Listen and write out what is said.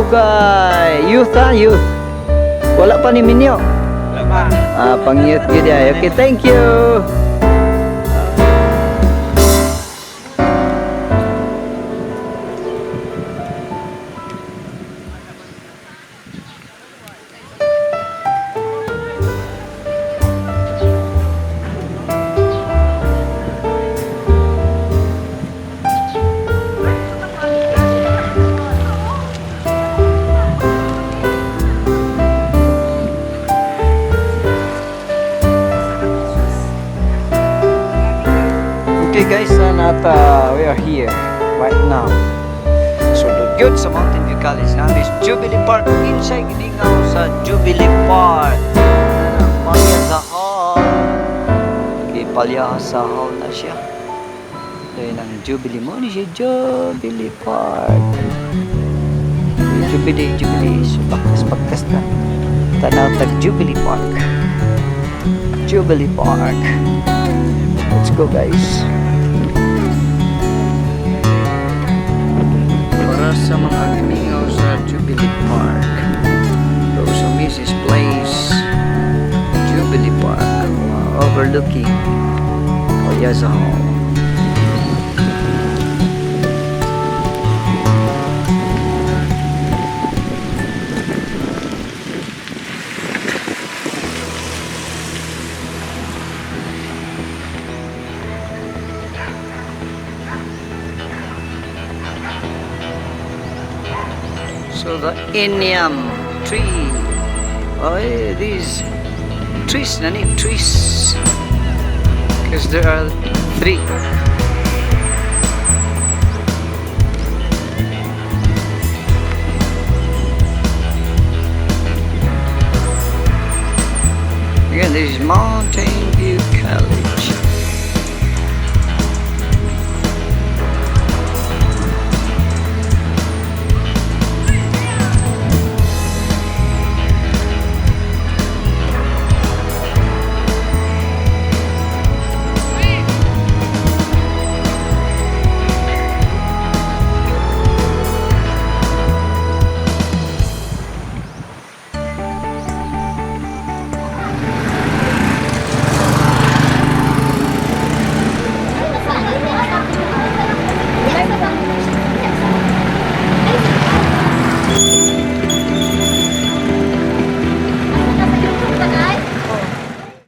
Dugay. Youth ha, youth. Wala pa ni minyo. Wala pa. Ah, pang youth gyud ay. Okay, thank you. Okay guys, nata we are here right now. So gyud sa Mountain View College na is Jubilee Park, inside gilingaw sa Jubilee Park. Ano, Palya sa hall. Okay, palya sa hall na siya. Dahil ang Jubilee mo ni siya Jubilee Park. Jubilee, Jubilee. So baktas baktas na. Tanaw tag Jubilee Park. Jubilee Park. Let's go, guys. Para sa mga gimingaw sa Jubilee Park. Those who miss this place, Jubilee Park, overlooking Oyaza Hall. So the Inyam tree. Oh, these trees, nani trees. Because there are three. Again, this is Mountain View